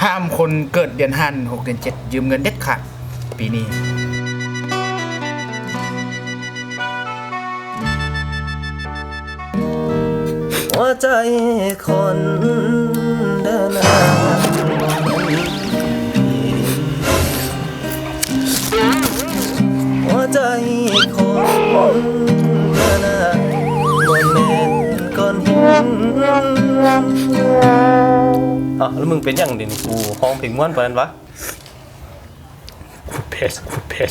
ຫ້າມຄົນເກີດເດືອນຫ້າ ຫົກ ເດືອນເຈັດ ຢືມເງິນເດັດຂາດປີນີ້. ຫົວໃຈຄົນເດີນາ ຫົວໃຈຄົນເດີນາ ບໍ່ແມ່ນກ້ອນຫີນ. ອ້າວ ແລ້ວມຶງເປັນຫຍັງດຽວນີ້? ກູຮ້ອງເພງມ່ວນປານນັ້ນຫວາ? ຂູດເພສ ຂູດເພສ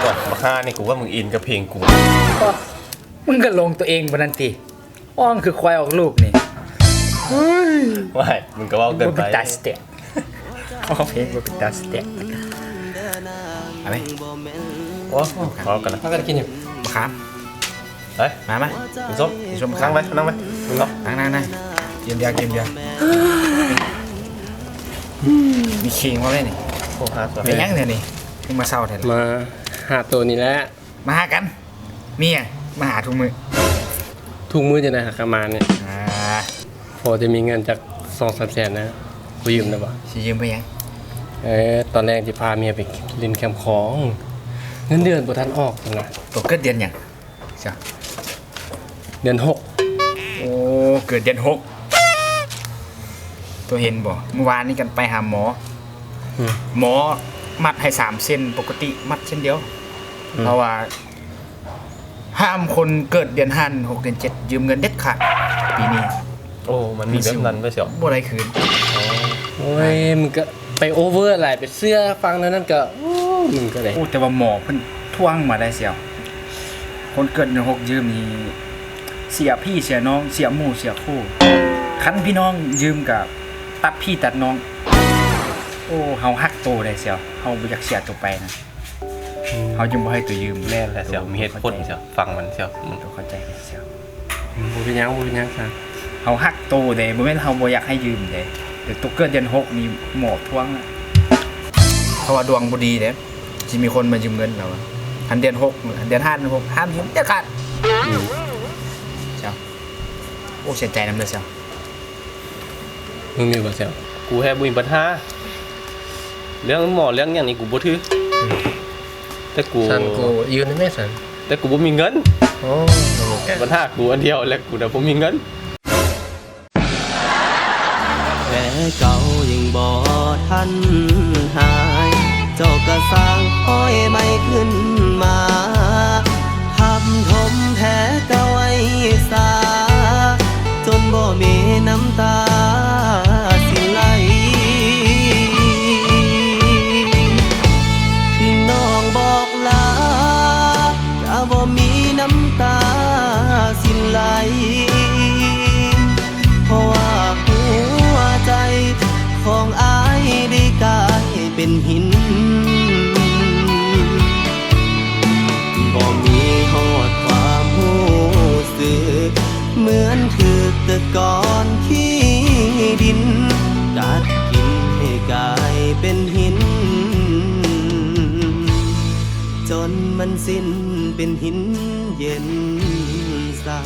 ບັກຫ່ານີ້ ກູວ່າມຶງອິນກັບເພງກູ. ມຶງກະຫຼົງໂຕເອງປານນັ້ນຕິ? ອ້ອງຄືຄວາຍອອກລູກນີ້. ວ້າຍ ມຶງກະເວົ້າເກີນໄປ. ບໍ່ເປັນຕາສະແຕກ ຮ້ອງເພງບໍ່ເປັນຕາສະແຕກ. ເອົາໄປ ໂອ້ ເວົ້າກັນນະ ພາກັນກິນຫຍັງ? ມະຂາມ. ໄປ ມາ ມາ ກິນສົ້ມ ກິນສົ້ມ. ນັ່ງໄປ ນັ່ງໄປ ນັ່ງ ນັ່ງ ນັ່ງ. ກິນເບຍ ກິນເບຍ. ມີເຄງມາເລີຍນີ້. ໂອ້ ຫາຕົວ ເປັນຫຍັງແທ້ນີ້? ຄືມາເຊົາແທ້? ມາຫາໂຕນີ້ແຫຼະ. ມາຫາກັນ ມີຫຍັງ? ມາຫາທຸກມື້. ທຸກມື້ຈັ່ງໃດຫາກະມານີ້. ອ່າ ພໍຈະມີເງິນຈັກສອງສາມແສນນະ ຂໍຢືມໄດ້ບໍ່? ຊິຢືມໄປຫຍັງ? ເອີ ຕອນແລກຊິພາເມຍໄປຫຼິ້ນແຄມຂອງ ເງິນເດືອນບໍ່ທັນອອກນະ. ໂຕເກີດເດືອນຫຍັງ? ເຈົ້າ ເດືອນຫົກ. ໂອ້ ເກີດເດືອນຫົກ. ໂຕເຫັນບໍ່ ມື້ວານນີ້ກັນໄປຫາໝໍ ອືມ ໝໍມັດໃຫ້ສາມເສັ້ນ ປົກກະຕິມັດເສັ້ນດຽວ. ອືມ ເພາະວ່າຫ້າມຄົນເກີດເດືອນຫ້າ ຫົກ ເດືອນເຈັດ ຢືມເງິນເດັດຂາດປີນີ້. ໂອ້ ມັນມີແບບນັ້ນເວີຍ ບໍ່ໄດ້ຄືນ. ໂອ້ຍ ມຶງກະໄປໂອເວີຫຼາຍ ໄປເຊື່ອຟັງແນວນັ້ນກະ ໂອ້ ມຶງກະໄດ້. ໂອ້ ແຕ່ວ່າໝໍເພິ່ນທວງມາໄດ້ສ່ຽວ ຄົນເກີດເດືອນຫົກຢືມນີ້ ເສຍພີ່ເສຍນ້ອງ ເສຍໝູ່ເສຍຄູ່. ຄັນພີ່ນ້ອງຢືມກະຕັດພີ່ຕັດນ້ອງ. ໂອ້ ເຮົາຮັກໂຕໄດ໋ສ່ຽວ ເຮົາບໍ່ຢາກເສຍໂຕໄປນະ. ອືມ ເຮົາຈຶ່ງບໍ່ໃຫ້ໂຕຢືມ. ແມ່ນແຫຼະສ່ຽວ ມີເຫດຜົນສ່ຽວ ຟັງມັນສ່ຽວ. ອືມ ໂຕເຂົ້າໃຈແລ້ວສ່ຽວ. ອືມ ບໍ່ເປັນຫຍັງ ບໍ່ເປັນຫຍັງຊະ ເຮົາຮັກໂຕເດ້ ບໍ່ແມ່ນເຮົາບໍ່ຢາກໃຫ້ຢືມເດ້. ແຕ່ໂຕເກີດເດືອນຫົກນີ້ໝໍທວງ ເພາະວ່າດວງບໍ່ດີເດ້ ຊິມີຄົນມາຢືມເງິນລາວ. ຄັນເດືອນຫົກ ເດືອນຫ້າ ເດືອນຫົກ ຫ້າມຢືມເດັດຂາດ. ອືມ ເຈົ້າ ໂອ້ ເສຍໃຈນຳເດີສ່ຽວ. ມຶງມີບໍ່ແຊວ? ກູແຮງບໍ່ມີບັນຫາ ເລື່ອງໝໍເລື່ອງຫຍັງນີ້ກູບໍ່ຖື. ອືມ ແຕ່ກູ ຊັ້ນກູຢືມໄດ້ແມ່ຊັ້ນ. ແຕ່ກູບໍ່ມີເງິນ. ໂອ້ ບັນຫາກູອັນດຽວແຫຼະ ກູນະບໍ່ມີເງິນ. ແຜເກົ່າຍັງບໍ່ທັນຫາຍ ເຈົ້າກະສ້າງຮອຍໃໝ່ຂຶ້ນມາ ທັບຖົມແຜເກົ່າໄວ້ສາ ຈົນບໍ່ມີນ້ຳຕາສິໄຫຼ. ທີ່ນ້ອງບອກລາ ກະບໍ່ມີນ້ຳຕາສິໄຫຼ ເພາະວ່າຫົວໃຈຂອງອ້າຍໄດ້ກາຍເປັນຫີນ ບໍ່ມີຮອດຄວາມຮູ້ສຶກ ເໝືອນຖືກຕະກອນຂີ້ດິນ ກັດກິນໃຫ້ກາຍເປັນຫີນ ຈົນມັນສິ້ນເປັນຫີນເຢັນຊາ.